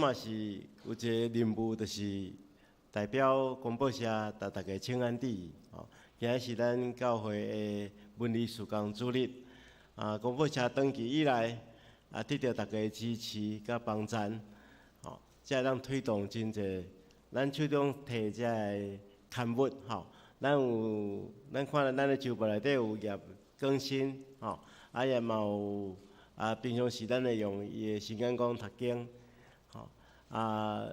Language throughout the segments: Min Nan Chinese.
嘛是有一个任務，就是代表公報社共大家請安致。吼，今仔是咱教會的文理事工主日。啊，公報社長期以來啊，得著大家的支持佮幫贊，吼，才會當推動真濟咱手中提這个刊物，吼，咱有咱看咱的周報內底有頁更新，吼，啊也嘛有啊，平常時咱會用伊的時間講讀經，吼，啊，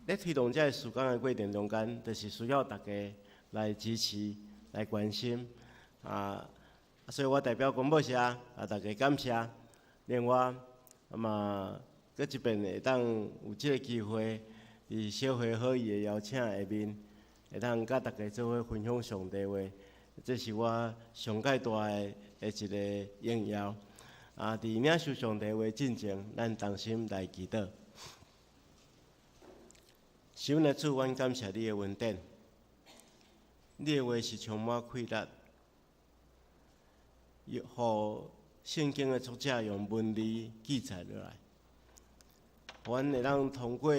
咧推動這个事工的過程中間，就是需要大家來支持、來關心，啊，所以我代表公報社啊，大家感謝。另外，啊嘛，閣一遍會當有這个機會，佇小會好意的邀請下面，會當佮大家做伙分享上帝話，這是我上蓋大的的一个榮耀。啊，佇領受上帝話進前，咱同心來祈禱。是阮的主，阮感謝你的恩典，你的話是充滿氣力，予聖經的作者用文字記載落來，阮會當通過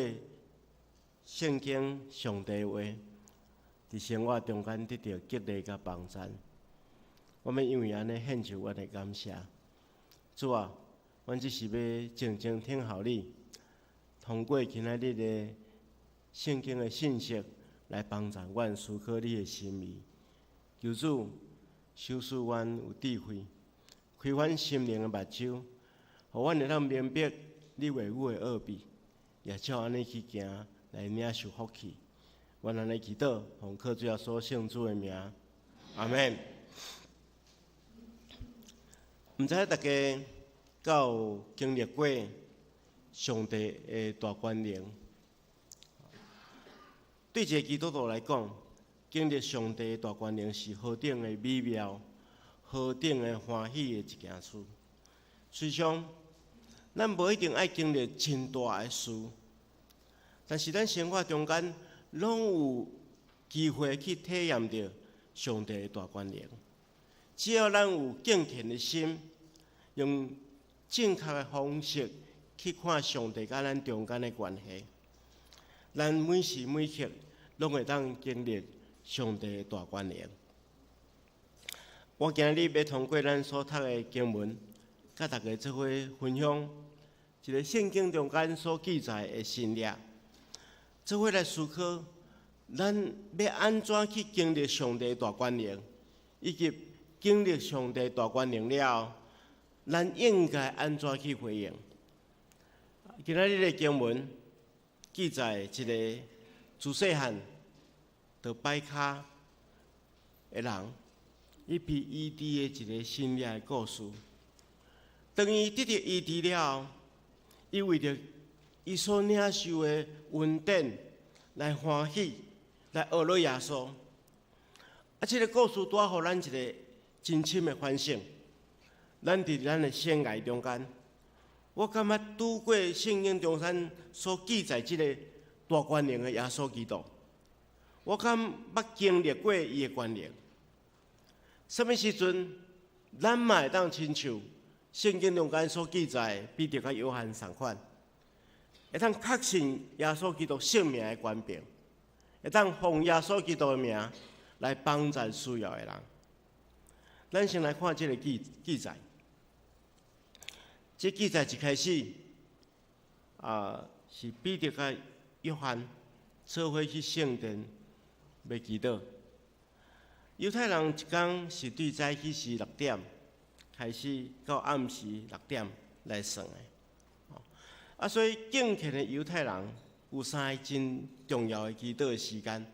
聖經上帝話，佇生活中間得著激勵佮幫贊。我們因為按呢獻上阮的感謝。主啊，阮只是欲靜靜聽候你，通過今仔日的聖經的信息來幫助阮思考你的心意。求主賞賜阮有智慧，開阮心靈的目睭，予阮會當明白你話語的奧秘，也照按呢去行，來領受福氣。阮按呢祈禱，奉靠主耶穌聖主的名，阿們。毋知大家敢有經歷過上帝的大權能？對一個基督徒來講，經歷上帝的大權能是何等的美妙、何等的歡喜的一件事。事實上，咱無一定愛經歷真大的事，但是咱生活中間攏有機會去體驗著上帝的大權能。只要咱有敬虔的心，用正確的方式去看上帝佮咱中間的關係，咱每時每刻攏會當經歷上帝的大權能。我今日欲通過咱所讀的經文，佮大家做伙分享一个聖經中間所記載的神蹟，做伙來思考，咱欲按怎去經歷上帝大權能，以及經歷上帝大權能了後，咱應該按怎去回應？今仔日的經文記載一个自細漢就跛跤的人，伊被醫治的一个神蹟的故事。當伊得著醫治了後，伊為著伊所領受的恩典來歡喜，來學了耶穌。啊，這个故事帶予咱一个真深的反省。咱佇咱的生涯中間，我感覺拄過聖經中間所記載這个大權能的耶穌基督，我敢捌經歷過伊的權能？啥物時陣，咱嘛會當親像聖經中間所記載彼得佮約翰仝款，會當確信耶穌基督性命的權柄，會當奉耶穌基督的名來幫助需要的人。咱先來看這个記記載。這記載一開始，啊，是彼得佮約翰做伙去聖殿欲祈禱。猶太人一工是對早起時六點開始到暗時六點來算的。啊，所以敬虔的猶太人有三个真重要的祈禱的時間：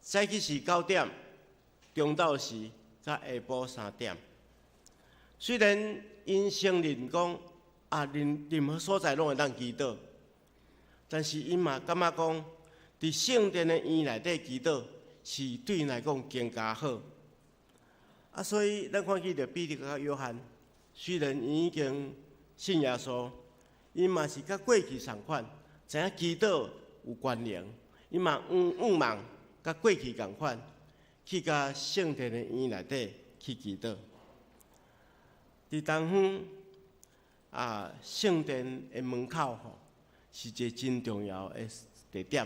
早起時9點、中晝時佮下晡3點。雖然𪜶承認講啊，任任何所在攏會當祈禱，但是𪜶嘛感覺講，佇聖殿的院內底祈禱是對𪜶來講更加好。啊，所以咱看見著彼得佮約翰，雖然𪜶已經信耶穌，𪜶嘛是佮過去仝款，知影祈禱有權能，𪜶嘛向望佮過去仝款，去共聖殿的院內底去祈禱。佇東方啊，聖殿的門口吼，是一个真重要的地點，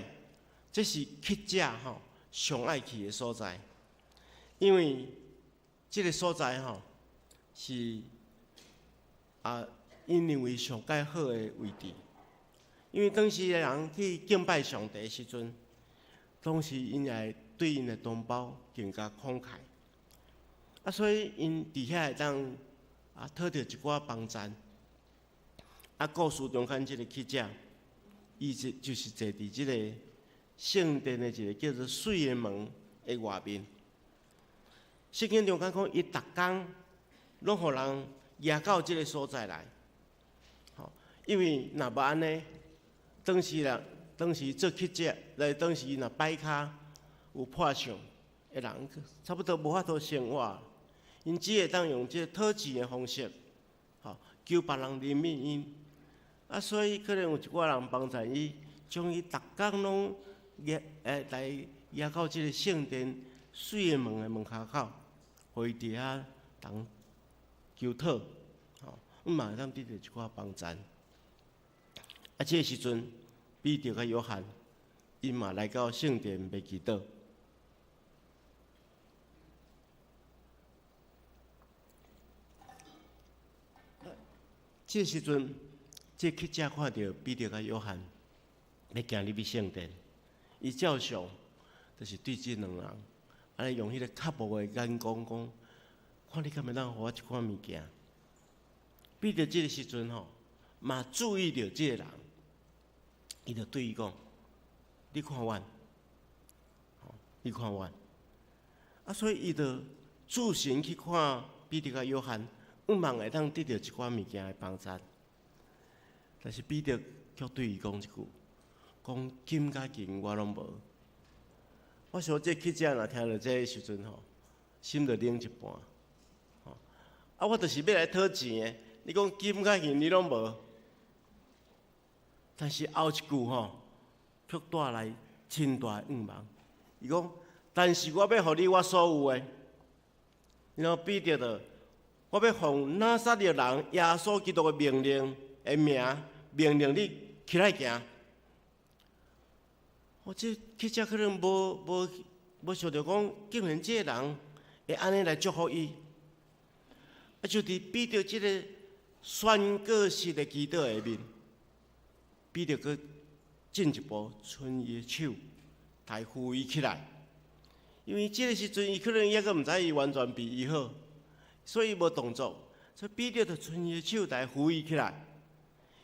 這是乞者吼上愛去的所在，因為這个所在吼是啊，𪜶認為上蓋好的位置，因為當時的人去敬拜上帝的時陣，當時𪜶也會對𪜶的同胞更加慷慨，啊，所以𪜶佇遐會當啊討著一寡幫贊。啊，故事中間這个乞者，伊就就是坐佇這个聖殿的一个叫做媠的門的外面。聖經中間講，伊逐工攏予人攑到這个所在來，吼，因為若無按呢，當時人當時做乞者，來當時若擺跤有破相的人，差不多無法度生活，𪜶只會當用這个討錢的方式，吼，求別人憐憫𪜶。啊，所以可能有一寡人幫贊伊，將伊逐工攏攑來攑到這个聖殿媠的門的門跤口，予伊佇遐通求討，吼，嘛會當得著一寡幫贊。啊，這个時陣，彼得佮約翰，𪜶嘛來到聖殿欲祈禱。這个時陣，這个乞者看著彼得佮約翰欲行入去聖殿，伊照常就是對這兩人，按呢用彼个渴慕的眼光講：看你敢會當予我一寡物件。彼得這个時陣吼，嘛注意著這个人，伊就對伊講：你看阮，你看阮。啊，所以伊就注神去看彼得佮約翰，向望會當得著一寡物件的幫贊。但是彼得卻對伊講一句：講金佮銀我攏無。我想這乞者若聽著這个時陣吼，心就冷一半。吼，啊，我就是欲來討錢的，你講金佮銀你攏無，但是後一句吼，卻帶來真大的向望。伊講：但是我欲予你我所有的。然後彼得就，我欲奉拿撒勒人耶穌基督的命令的名，命令你起來行。我這乞者可能無想著講，竟然這个人會按呢來祝福伊。啊，就佇彼得這个宣告式的祈禱下面，彼得閣進一步伸伊的手，來扶伊起來。因為這个時陣，伊可能猶閣毋知伊完全被醫好，所以無動作。所以彼得就伸伊的手來扶伊起來。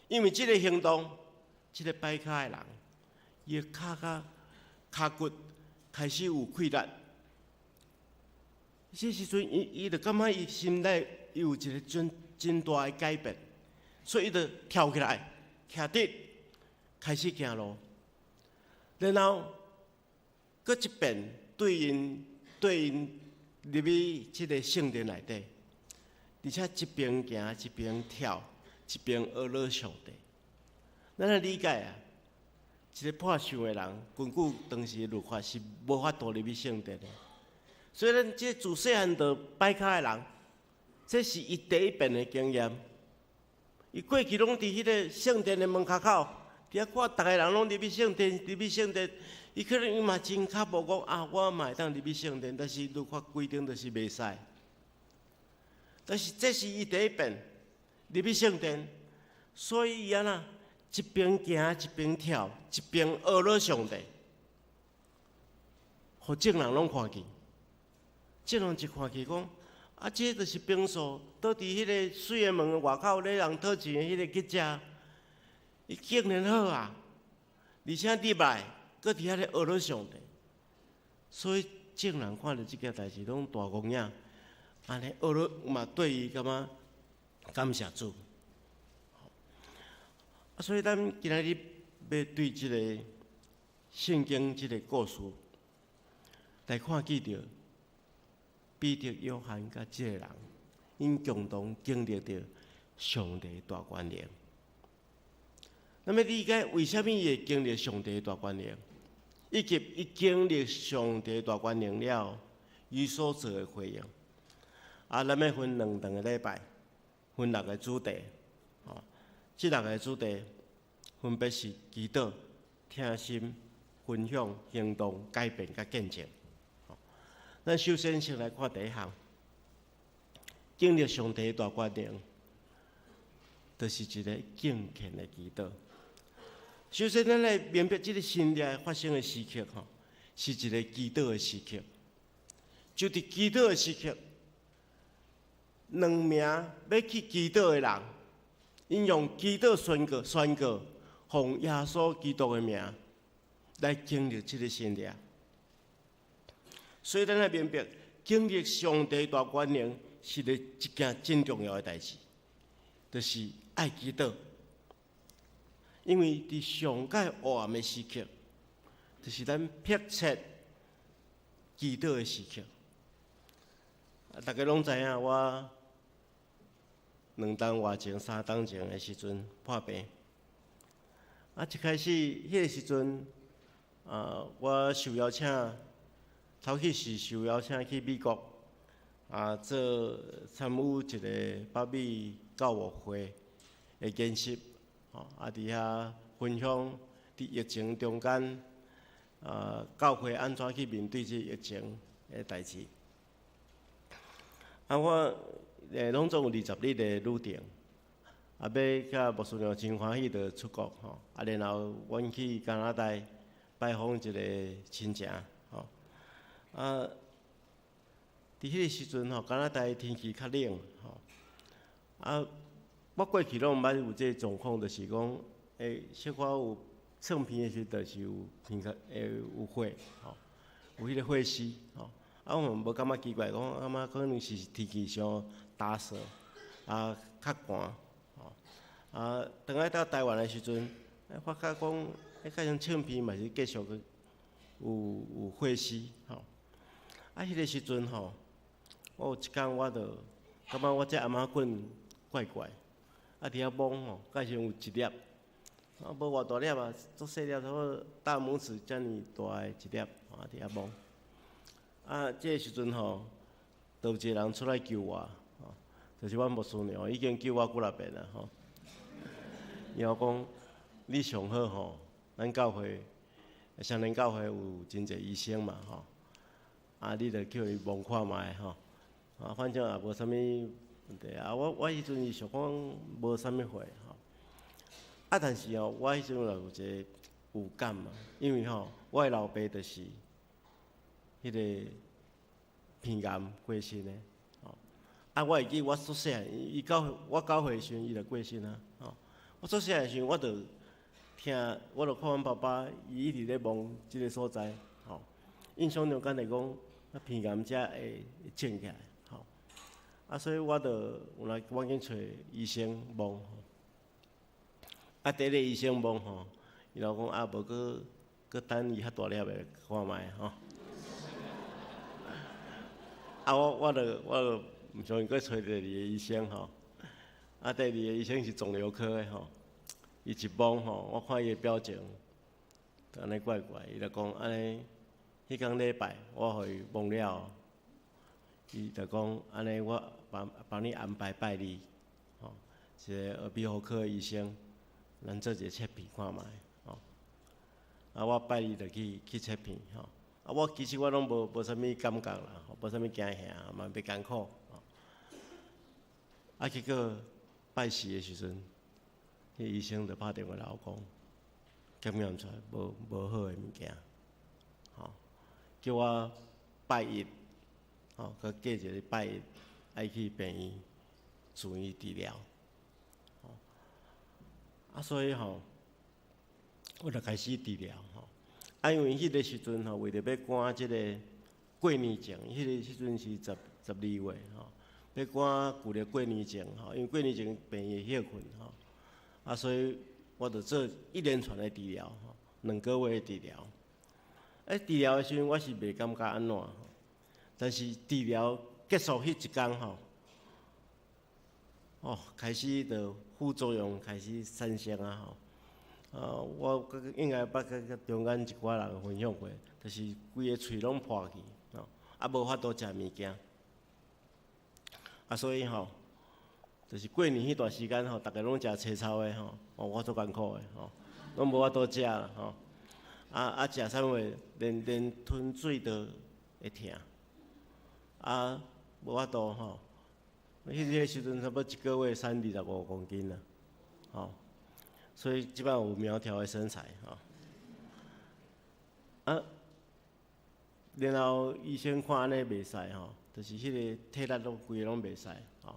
因為這个行動，這个擺跤的人，伊的跤甲跤骨開始有氣力。這時陣，伊就感覺伊心內有一个真真大的改變，所以伊就跳起來，徛直，開始行路。然後，閣一遍對𪜶對𪜶入去這个聖殿內底，而且一邊行一邊跳，一邊阿羅上帝。咱來理解啊，一个破相的人，根據當時的律法是無法度入去聖殿的。所以咱這自細漢就擺跤的人，這是伊第一遍的經驗。伊過去攏佇彼個聖殿的門跤口，佇遐看逐个人攏入去聖殿，入去聖殿。伊可能伊嘛真渴慕講啊，我嘛會當入去聖殿，但是律法規定就是袂使。但是這是伊第一遍入去聖殿，所以伊按怎一邊行一邊跳，一邊阿羅上帝，予眾人攏看見。眾人一看見講，啊，這就是平素倒佇彼個媠的門外口咧人討錢的彼个乞者，伊竟然好啊，而且入來，閣佇遐咧阿羅上帝。所以眾人看著這件代誌，攏大戇影，按呢阿羅嘛對伊感覺感謝主。啊，所以咱今仔日欲對這个聖經這个故事來看見著彼得、約翰佮這個人，𪜶共同經歷著上帝大權能。咱欲理解為啥物伊會經歷上帝大權能，以及伊經歷上帝大權能了，伊所做的回應。啊，咱欲分兩頓个禮拜，分六个主題，吼，這六个主題分別是祈禱、聽心、分享、行動、改變佮見證。咱首先先來看第一項，經歷上帝大權能，就是一个敬虔的祈禱。首先，咱來明白這个神蹟發生的時刻，吼，是一个祈禱的時刻。就佇祈禱的時刻，兩名欲去祈禱的人，𪜶用祈禱宣告宣告，奉耶穌基督的名來經歷這个神蹟。所以，咱愛明白，經歷上帝大權能是個一件真重要的代誌，就是愛祈禱。因為佇上蓋黑暗的時刻，就是咱迫切祈禱的時刻。大家攏知影，我2冬外前、3冬前的時陣破病。啊，一開始彼个時陣，啊，我受邀請，頭去是受邀請去美國，啊，做參與一个北美教牧會的研習，吼，啊，佇遐分享佇疫情中間，啊，教會按怎去面對這疫情的代誌。啊，我攏總有20日的旅程，啊，欲佮牧師娘真歡喜就出國吼，啊，然後阮去加拿大拜訪一個親情吼，啊，佇彼個時陣吼，加拿大天氣較冷吼，啊，我過去攏毋捌有這個狀況，就是講，小可有創鼻的時陣，就是有鼻較會有血吼，有彼個血絲吼。啊，我嘛無感覺奇怪，講感覺可能是天氣傷乾燥，啊，較寒，吼。啊，轉來到台灣的時陣，發覺講，彼陣擤鼻嘛是繼續閣有血絲，吼。啊，彼个時陣吼，我有一工我就感覺我這頷仔棍怪怪，啊，佇遐摸吼，敢像有一粒，啊，無偌大粒啊，足細粒，差不多大拇指遮爾大的一粒，啊，佇遐摸。啊，這个時陣吼，就有一个人出來救我，吼，就是阮牧師娘，已經救我幾若遍啊，吼。伊講，你上好吼，咱教會，雙連教會有真濟醫生嘛，吼。啊，你就叫伊摸看覓吼，啊，反正也無啥物問題啊。我彼陣是想講無啥物貨吼。啊，但是吼，我彼陣有一个有感嘛，因為吼，我的老爸就是彼个鼻癌過身的，吼。啊，我會記我足細漢，伊九我9歲時陣，伊就過身啊，吼。我足細漢時陣，我就聽，我就看阮爸爸，伊一直咧摸這个所在，吼。印象中敢若講，啊，鼻癌才會腫起來，吼。啊，所以我就有來趕緊揣醫生摸。啊，第一个醫生摸吼，伊就講啊，無閣閣等伊較大粒的看覓吼。啊，我就毋相信，閣揣第二个醫生吼。啊，第二个醫生是腫瘤科的吼，伊一摸吼，我看伊的表情，就按呢怪怪，伊就講按呢，彼工禮拜我予伊摸了，伊就講按呢，我幫幫你安排拜二，吼，一个耳鼻喉科醫生，咱做一个切片看覓，吼。啊，我拜二就去切片，吼。啊，我其實我攏無啥物感覺啦，無啥物驚嚇，嘛袂艱苦。啊，結果拜四的時陣，彼醫生就拍電話來我講，檢驗出來無好的物件，吼，叫我拜一，吼，閣過一个拜一，愛去病院住院治療，吼，啊，所以吼，我就開始治療，吼，啊，因為彼个時陣吼，為著欲趕這个過年前，彼个時陣是12月吼，欲趕舊曆過年前吼，因為過年前病院會歇睏吼，啊，所以我就做一連串的治療，吼，2個月的治療。欸，治療的時陣我是袂感覺按怎，但是治療結束彼一工吼，哦，開始就副作用開始產生啊吼。啊，我應該捌佮中間一寡人分享過，就是規个喙攏破去，吼，啊無法度食物件。啊，所以吼，就是過年彼段時間吼，逐家攏食青草的吼，哦，我足艱苦的吼。攏無法度食啦吼。啊啊，食啥物？連吞水都會疼。啊，無法度吼。彼個時陣差不多一個月瘦25公斤啦，吼。所以這擺有苗條的身材吼。啊，然後醫生看按呢袂使吼，就是彼個體力攏規個攏袂使吼。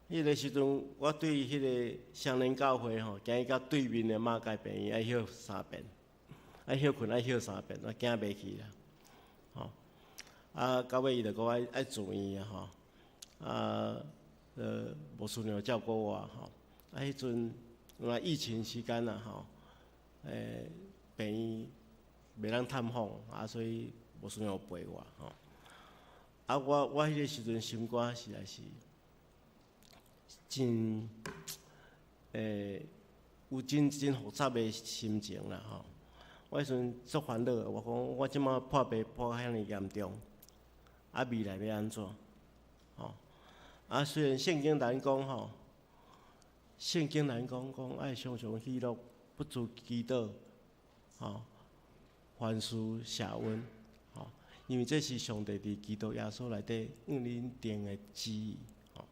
彼個時陣，我對彼個雙連教會吼，行去到對面的馬偕病院愛歇三遍，愛歇睏愛歇三遍，我驚袂去啦，吼。啊，到尾伊就講愛愛住院啊吼，啊，牧師娘照顧我吼。啊，彼陣因為疫情時間啦吼，病院袂當探訪，啊，所以牧師娘陪我吼。啊，我彼個時陣心肝實在是真有真真複雜的心情啦吼。我彼陣足煩惱，我講我這馬破病破甲遐爾嚴重，啊未來欲按怎？吼，啊雖然聖經咱講吼，聖經咱講講愛常常喜樂，不住祈禱，吼，凡事謝恩，吼，因為這是上帝佇基督耶穌內底向恁定的旨意。吼，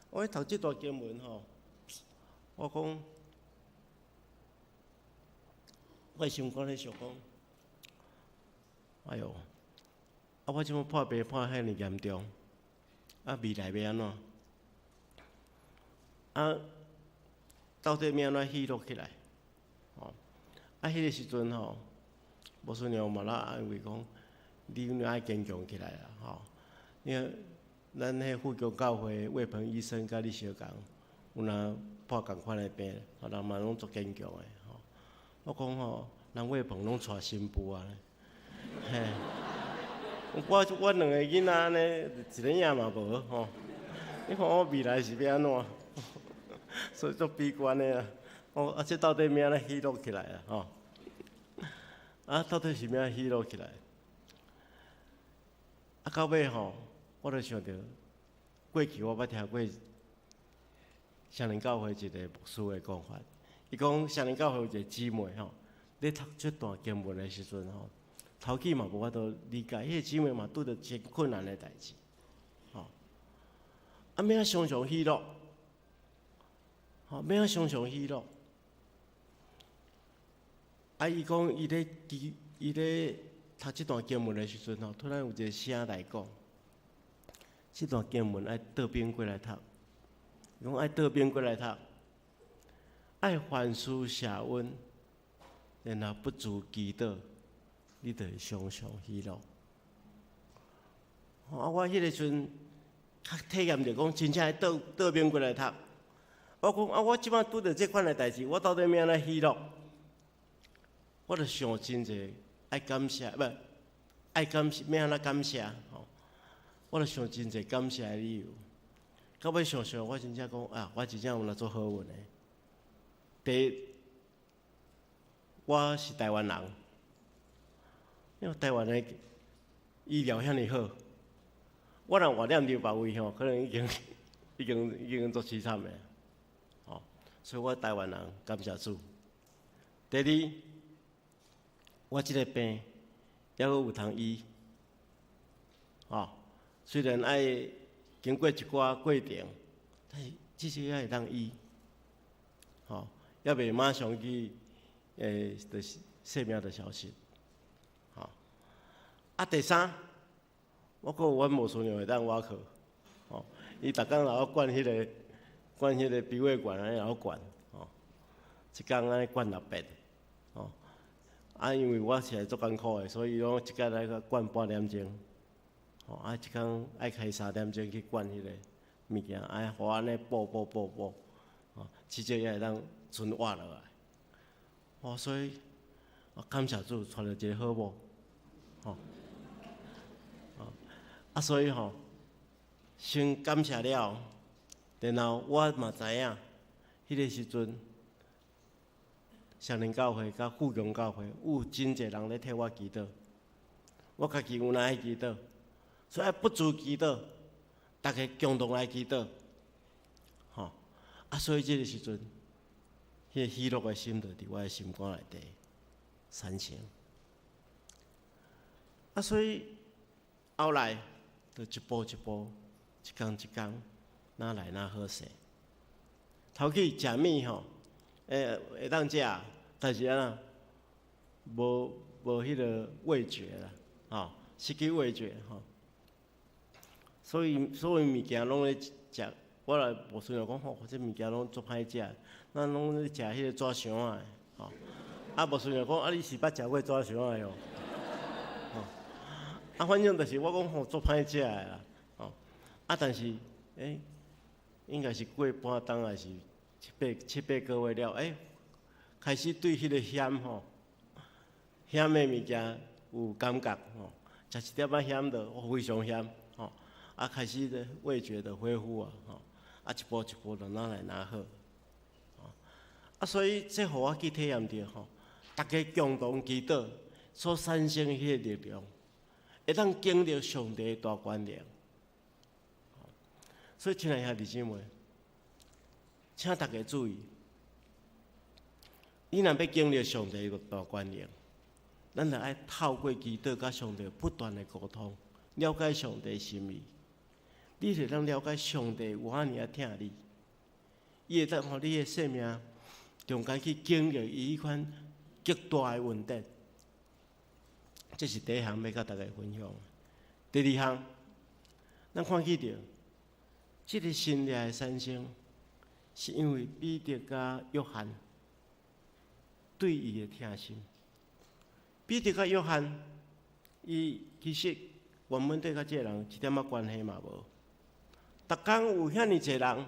我咧讀這段經文吼，我講，我心肝咧想講，哎喲，啊我這馬破病破遐爾嚴重，啊未來欲按怎？啊，到底欲按怎喜樂起來？吼，啊，彼個時陣吼，牧師娘嘛咧安慰講，你愛堅強起來啦，吼，因為咱彼富強教會魏鵬醫生佮你相仝，有若破仝款的病，啊人嘛攏足堅強的，吼。我講吼，人魏鵬攏娶新婦啊，嘿，我兩个囡仔按呢，一个影嘛無吼。你看我未來是欲按怎？所以足悲觀的啊！哦，啊，這到底欲按怎喜樂起來啊？吼！啊，到底是欲按怎喜樂起來？啊，到尾吼，我就想著過去我捌聽過雙連教會一個牧師的講法，伊講雙連教會有一個姊妹吼，咧讀這段經文的時陣吼，頭起嘛無法度理解，彼個姊妹嘛拄著真困難的代誌，吼，啊，欲按怎常常喜樂，吼，欲按怎常常喜樂？啊，伊講伊咧記，伊咧讀這段經文的時陣吼，突然有一個聲來講，這段經文愛倒反過來讀，伊講愛倒反過來讀，愛凡事謝恩，然後不住祈禱，你就會常常喜樂。啊，我彼個時陣較體驗著講，真正愛倒倒反過來讀。我講啊，我這擺拄著這款的代誌，我到底欲按怎喜樂？我就想真濟愛感謝，無愛感謝，欲按怎感謝？吼，我就想真濟感謝的理由。到尾想想，我真正講啊，我真正有若足好運的。第一，我是台灣人，因為台灣的醫療遐爾好，我若活踮佇別位吼，可能已經已經已經足淒慘的。吼，所以我台灣人感謝主。第二，我這個病猶閣有通醫，吼，雖然愛經過一寡過程，但是至少猶會當醫，吼，猶袂馬上去，就是生命就消失，吼。啊，第三，我閣有阮牧師娘會當倚靠，吼，伊逐工來我灌彼個灌彼個鼻胃管，按呢予我灌，吼，一工按呢灌六遍，吼。啊，因為我實在足艱苦的，所以伊攏一工來灌半點鐘，吼，啊，一工愛開3點鐘去灌彼個物件，愛予我按呢補補補補，吼，至少也會當存活落來。哦，所以我感謝主，娶著一個好某，吼，啊，所以吼，先感謝了，然後我嘛知影，彼個時陣，雙連教會佮富強教會有真濟人咧替我祈禱，我家己有若愛祈禱，所以愛不住祈禱，逐家共同來祈禱，吼，啊，所以這個時陣，彼彼个喜樂的心就佇我的心肝內底產生。啊，所以後來就一步一步，一工一工，愈來愈好勢。頭起食物吼，會當食，但是按怎，無彼个味覺啦，吼，失去味覺吼。所以所有物件攏咧食，我來牧師就講吼，這物件攏足歹食，咱攏咧食彼个紙箱仔的，吼。啊，牧師就講啊，你是捌食過紙箱仔的哦？吼，啊，反正就是我講吼，足歹食的啦，吼。啊，但是，應該是過半冬還是七八個月了，開始對彼個鹹吼，鹹的物件有感覺吼，食一點仔鹹就非常鹹吼，啊，開始咧味覺就恢復啊，吼，啊，一步一步就愈來愈好，啊，所以這予我去體驗著吼，大家共同祈禱所產生的彼個力量，會當經歷上帝的大權能。所以，親愛兄弟姊妹，請大家注意，你若欲經歷上帝的大權能，咱就愛透過祈禱佮上帝不斷的溝通，了解上帝心意。你會當了解上帝有遐爾仔疼你，伊會當予你的生命中間去經歷伊彼款極大的恩典。這是第一項欲佮大家分享。第二項，咱看見著這个神蹟的產生，是因為彼得佮約翰對伊的疼心。彼得佮約翰，伊其實原本對佮這个人一點仔關係嘛無。逐工有遐爾濟人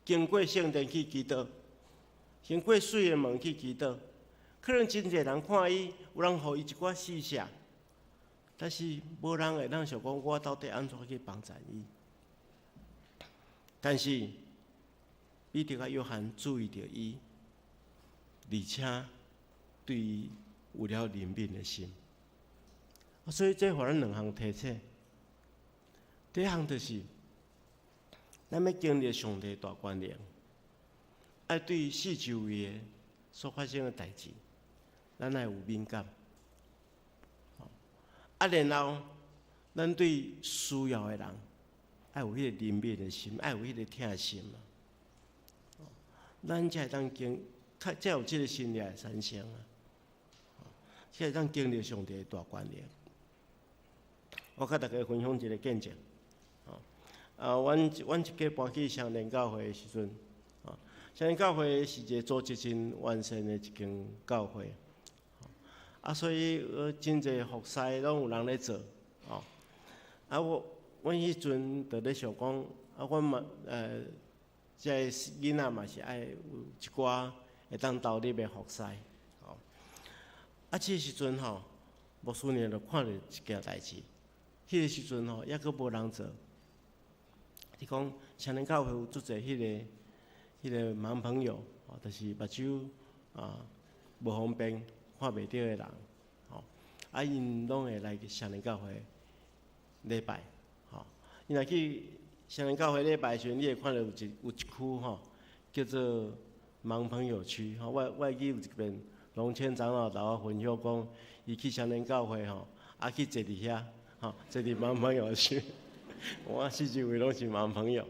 經過聖殿去祈禱，經過水的門去祈禱，可能真濟人看伊，有人予伊一寡施捨，但是無人會當想講，我到底按怎去幫贊伊？但是彼得佮約翰注意著伊，而且對伊有了憐憫的心。所以這予咱兩項提醒。第一項就是，咱欲經歷上帝大權能，愛對四周圍的所發生的代誌，咱愛有敏感。啊，然後咱對需要的人，愛有彼個憐憫的心，愛有彼個疼心。咱才會當經，才有這個神蹟產生啊！才會當經歷上帝的大權能。我佮大家分享一個見證。啊，阮一家搬去雙連教會的時陣，啊，雙連教會是一個組織真完善的一間教會，啊，所以真濟服侍攏有人咧做，哦，啊，我阮彼陣就咧想講，啊，阮嘛，這个囡仔嘛是愛有一寡會當投入的服侍，吼，啊，這個時陣吼，牧師娘就看著一件代誌，彼個時陣吼，猶閣無人做。伊講，雙連教會有足濟彼個盲朋友，吼，就是目睭啊無方便、看袂著的人，吼，啊，𪜶攏會來雙連教會禮拜，吼，伊若去雙連教會禮拜的時陣，你會看著有一區吼，叫做盲朋友區，吼，我會記有一遍龍千長老共我分享講，伊去雙連教會吼，啊去坐佇遐，吼，坐佇盲朋友區。我四周圍攏是盲朋友，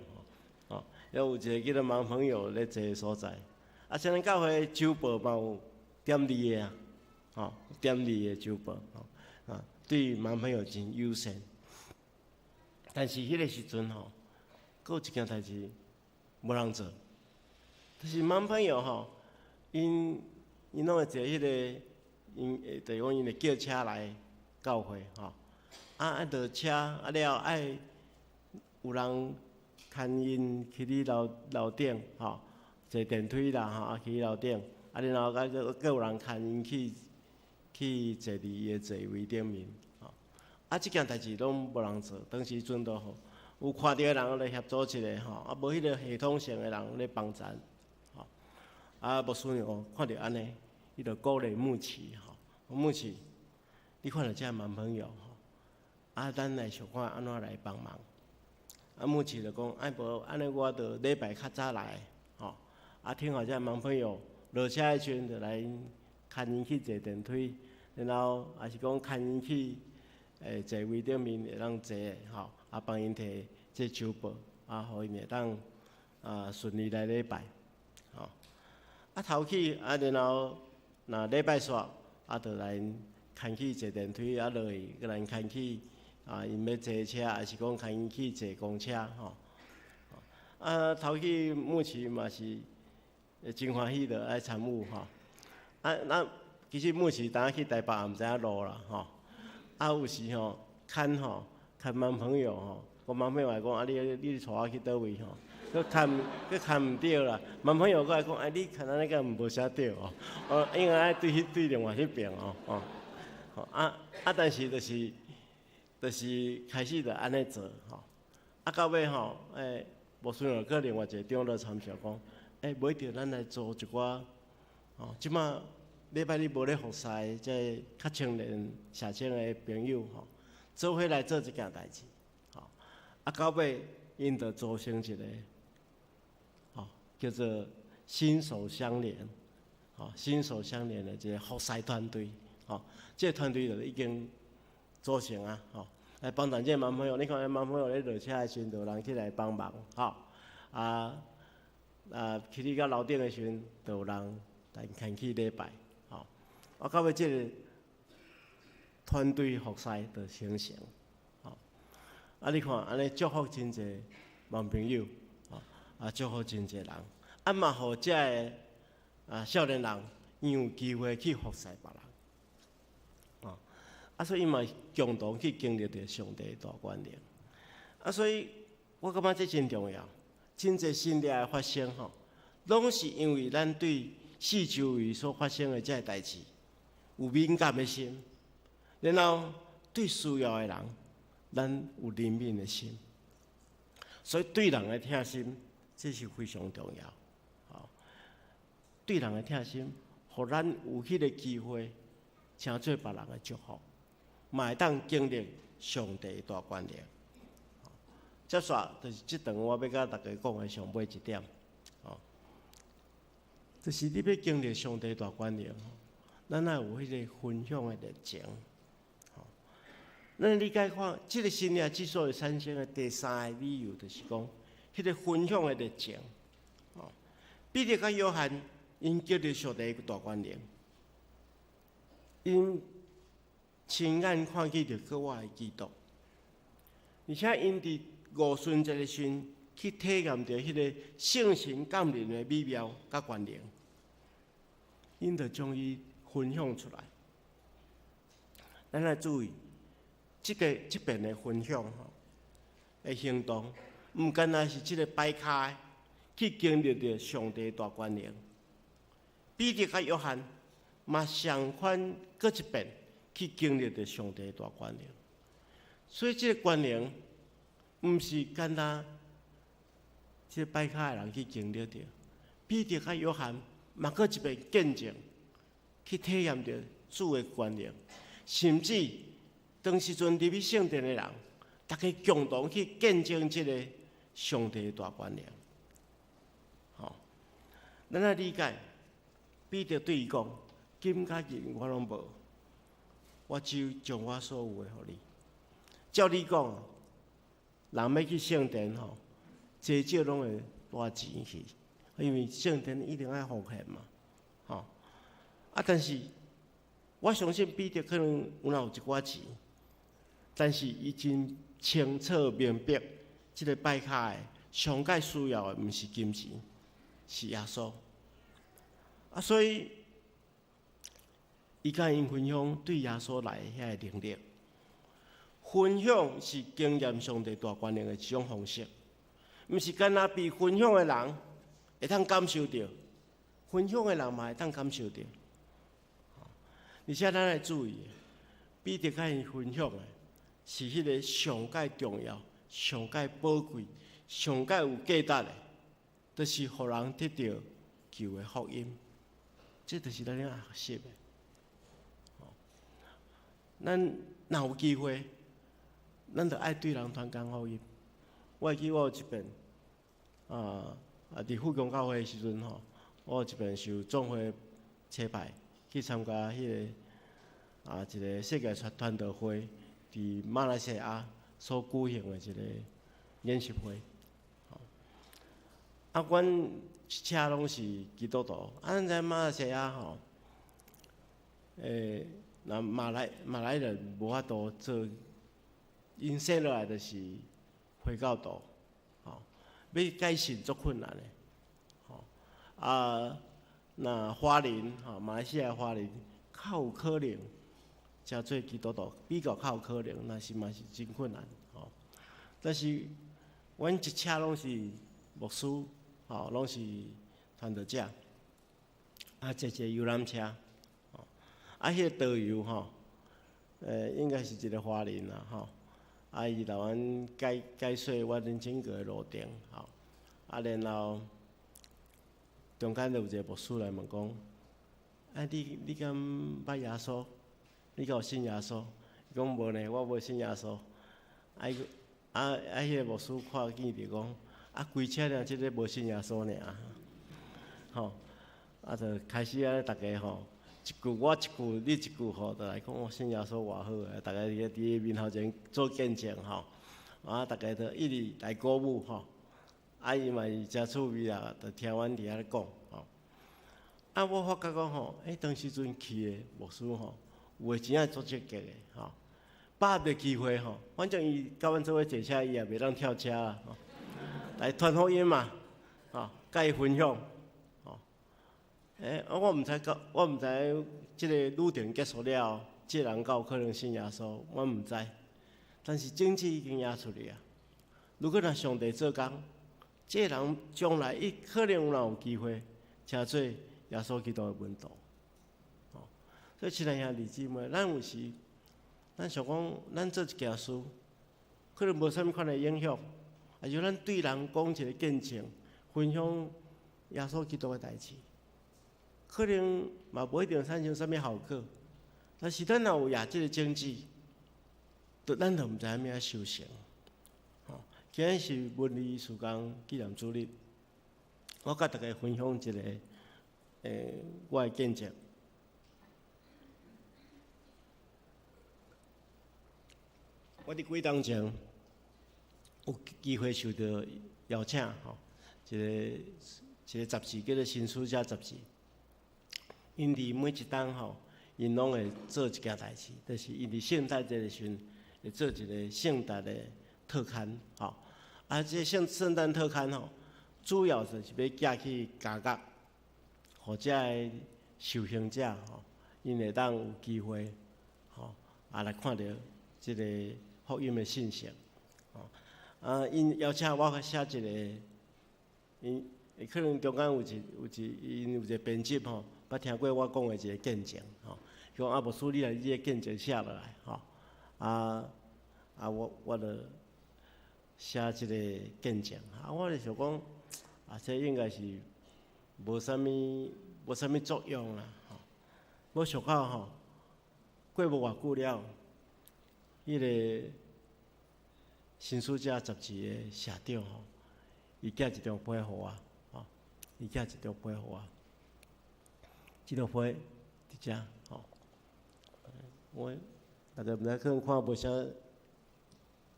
吼，猶有一个叫做盲朋友咧坐的所在。啊，雙連教會周報嘛有點字的啊，吼，點字的周報，吼，啊，對盲朋友真友善。但是彼个時陣吼，閣有一件代誌無人做，就是盲朋友吼，𪜶攏會坐彼个，𪜶會就是講𪜶會叫車來教會，吼，啊落車啊了愛有人牽𪜶去你樓樓頂，吼，坐電梯啦，吼，啊去樓頂，啊然後閣有人牽𪜶去坐佇伊的座位頂面，吼，啊這件代誌攏無人做，當時陣都好，有看著的人來協助一下，吼，啊無彼個系統性的人咧幫贊，吼，啊牧師娘看著按呢，伊就鼓勵牧師，吼，牧師，你看著這盲朋友，吼，啊咱來想看按怎來幫忙。啊，牧師就講，啊無按呢，我就禮拜較早來，吼，啊，聽候這盲朋友落車的時陣就來牽𪜶去坐電梯，然後抑是講牽𪜶去座位頂面會當坐的吼，啊幫𪜶提這手報，啊，予𪜶會當順利來禮拜，吼。啊頭起啊，然後若禮拜煞，啊，就來牽去坐電梯，啊落去，閣來牽去啊，𪜶欲坐車，抑是講牽𪜶去坐公車，吼。啊，頭起牧師嘛是真歡喜著愛參與吼。啊，那其實牧師當去台北也毋知影路啦，吼。啊，有時吼牽吼牽盲朋友吼，我盲朋友來講啊，你帶我去佗位吼，閣牽閣牽毋著啦。盲朋友閣來講，哎，你牽按呢敢無啥對哦，哦，應該愛對彼對另外彼邊哦，哦，啊啊，但是就是開始就按呢做吼，啊到尾吼，牧師又閣另外一個長老參詳講，欸，無一定咱來做一寡，吼，這馬禮拜日無咧服侍，這个較青年社青的朋友吼，做伙來做這件代誌，吼，啊到尾𪜶就組成一個，吼，叫做心手相連，吼，心手相連的這個服侍團隊，吼，這個團隊就已經組成啊，吼。來幫助這個盲朋友，你看，盲朋友咧落車的時陣，就有人起來幫忙，吼，啊啊，起去到樓頂的時陣，就有人來牽去禮拜，吼，啊，到尾這個團隊服侍就形成，吼，啊，你看，按呢祝福真濟盲朋友，吼，啊，祝福真濟人，啊嘛，予遮个少年人，𪜶有機會去服侍別人。啊，所以伊嘛共同去經歷著上帝的大權能。啊，所以我感覺這真重要。真濟神蹟的發生吼，攏是因為咱對四周圍所發生的這个代誌有敏感的心，然後對需要的人，咱有憐憫的心。所以對人的疼心，這是非常重要。吼，對人的疼心，予咱有彼個機會，成做別人的祝福，嘛會當經歷上帝大權能。接續就是這段我欲佮大家講的上尾一點，哦，就是你欲經歷上帝大權能，咱愛有彼個分享的熱情。咱理解看，這個神蹟之所以產生的第三個理由，就是講，彼個分享的熱情。哦，彼得佮約翰𪜶經歷上帝大權能，𪜶親眼看見著復活的基督，而且𪜶佇五旬節的時陣去體驗著彼個聖神降臨的美妙佮權能，𪜶就將伊分享出來。咱來注意，這個這遍的分享吼的行動，毋干焦是這個跛跤的去經歷著上帝大權能。彼得佮約翰嘛相款閣一遍去經歷著上帝大權能，所以這個權能毋是干焦這個跛跤的人去經歷著，彼得佮約翰嘛閣一遍見證，去體驗著主的權能，甚至當時陣入去聖殿的人，大家共同去見證這個上帝的大權能。吼，咱來理解，彼得對伊講：金佮銀我攏無，我只有將我所有的予你。照理講，人欲去聖殿吼，濟少攏會帶錢去，因為聖殿一定愛奉獻嘛，吼。啊，但是我相信彼得可能有哪有一寡錢，但是伊真清楚明白，這个跛跤的上蓋需要的毋是金錢，是耶穌。啊，所以伊佮𪜶分享對耶穌來的遐个能力。分享是經驗上帝大權能的一種方式，毋是干焦被分享的人會當感受著，分享的人嘛會當感受著。而且咱愛注意，彼得佮𪜶分享的是彼个上蓋重要、上蓋寶貴、上蓋有價值的，就是予人得著救的福音。這就是咱愛學習的。咱若有機會，咱就愛對人傳講福音。我會記我有一遍，佇富強教會的時陣吼，我有一遍受總會差派去參加彼个一个世界傳傳道會，佇馬來西亞所舉行的一個研習會。啊，阮一車攏是基督徒，啊，咱知馬來西亞吼，那馬來人無法度做，𪜶生落來就是回教徒，吼，欲改信足困難的，吼，啊，若華人吼，馬來西亞華人較有可能成做基督徒，比較較有可能，但是嘛是真困難，吼。但是阮一車攏是牧師，吼，攏是傳道者，啊，坐一個遊覽車。啊，彼個導遊吼，應該是一個華人啦，吼，啊，伊來阮解解說阮整個的路程，吼，啊，然後中間就有一個牧師來問講，啊，你敢捌耶穌？你敢有信耶穌？伊講無呢，我無信耶穌。啊，伊啊啊，彼個牧師看見就講，啊，規車爾這个無信耶穌爾，吼，啊，就開始按呢，逐家吼。一句我一句，你一句吼，就來講我信耶穌偌好啊！逐家佇伊面頭前做見證吼，啊，逐家就一直來鼓舞吼。啊，伊嘛是誠趣味啊，就聽阮佇遐咧講吼。啊，我發覺講吼，當時陣去的牧師吼，有的真正足積極的吼，把握機會吼，反正伊佮阮做伙坐車，伊也袂當跳車啊，吼，來傳福音嘛，吼，佮伊分享。啊，我毋知這个旅程結束了後，這个人敢有可能信耶穌，我毋知。但是種子已經野出去啊。如果若上帝做工，這个人將來伊可能有有機會，成做耶穌基督的門徒。哦，所以親愛兄弟姊妹，咱有時，咱想講，咱做一件事，可能無啥物款的影響，啊，就咱對人講一個見證，分享耶穌基督的代誌。可能嘛無一定產生啥物效果，但是咱若有野這个種子，就咱就毋知啥物仔收成。吼，今日是文理事工紀念主日，我佮大家分享一個，我的見證。我佇幾冬前有機會受到邀請，吼，一個一個雜誌叫做《新使者雜誌》。𪜶佇每一冬吼，𪜶攏會做一件代誌，就是𪜶佇聖誕節的時陣會做一個聖誕的特刊，吼。啊，這聖聖誕特刊吼，主要就是欲寄去監獄，予遮的受刑者吼，𪜶會當有機會吼，啊來看著這个福音的信息，吼。啊，𪜶邀請我去寫一个，𪜶可能中間有一有一𪜶有一个編輯吼。捌聽過我講的一個見證，吼，伊講啊，牧師，你來你的見證寫落來，吼，啊啊，我我就寫這个見證，啊，我就想講，啊，這應該是無啥物無啥物作用啦，吼，無想到吼，過無偌久了，彼个新使者雜誌的社長吼，伊寄一張批予我，吼，伊寄一張批予我。這張批佇遮吼，我大家毋知可能看無啥，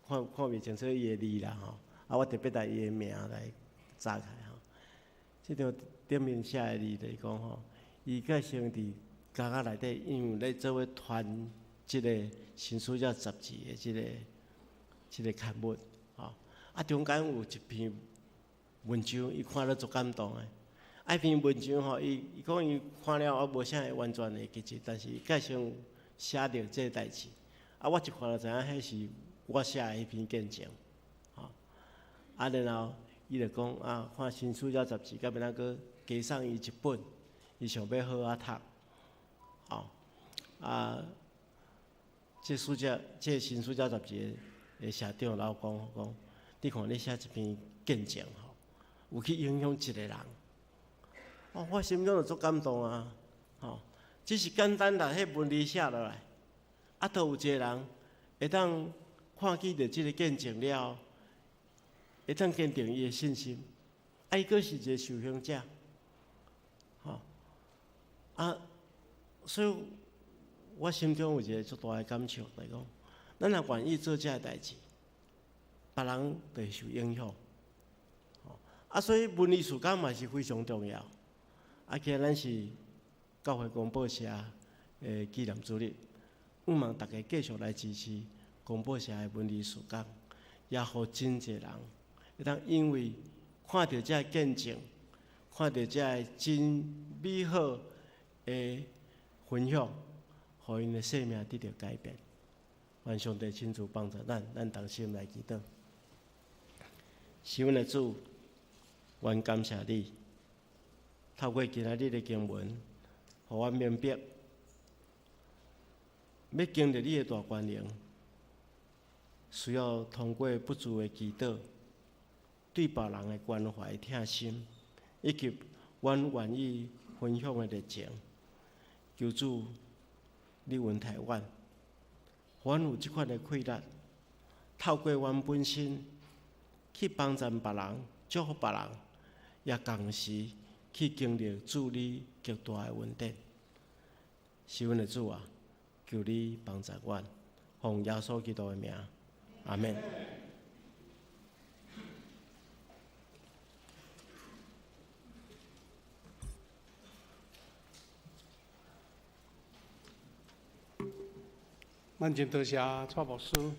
看看袂清楚伊的字啦吼，啊，我特別來伊的名來查起來吼。這張頂面寫的字就是講吼，伊佮先佇監獄內底，因為咧做伙傳這个《新使者雜誌》的這个這个刊物，吼，啊，中間有一篇文章，伊看了足感動的。啊，彼篇文章吼，伊伊講伊看了猶無啥會完全會記得，但是伊蓋先寫著這个代誌。啊，我一看就知影，彼是我寫的彼篇見證，吼。啊，然後伊就講啊，看《新使者雜誌》，敢欲通閣加送伊一本，伊想欲好好讀，吼。啊，這使者，這新使者雜誌的社長老講講，你看你寫這篇見證吼，有去影響一個人。哦，我心中就足感動啊！吼，只是簡單啦，彼文字寫落來，啊，都有一個人會當看見著這个見證了，會當堅定伊的信心。啊，伊閣是一個受刑者，啊，所以我心中有一个足大的感受，来講，咱若願意做這个代誌，別人就會受影響。啊，所以文理事工嘛是非常重要。啊，今日咱是教會公報社的紀念主日，向望大家繼續來支持公報社的文理事工，也予真濟人會當因為看著這个見證，看著這个真美好的分享，予𪜶的生命得著改變。願上帝親自幫助咱，咱同心來祈禱。是阮的主，阮感謝你，透過今仔日的經文，予阮明白，欲經歷你的大權能，需要通過不住的祈禱，對別人的關懷疼心，以及阮願意分享的熱情。求主，你恩待阮，予阮有這款的氣力，透過阮本身去幫助別人、祝福別人，也同時去經歷主你極大的恩典。是阮的主啊，求你幫助阮，奉耶穌基督的名，阿們。咱真多謝蔡牧師。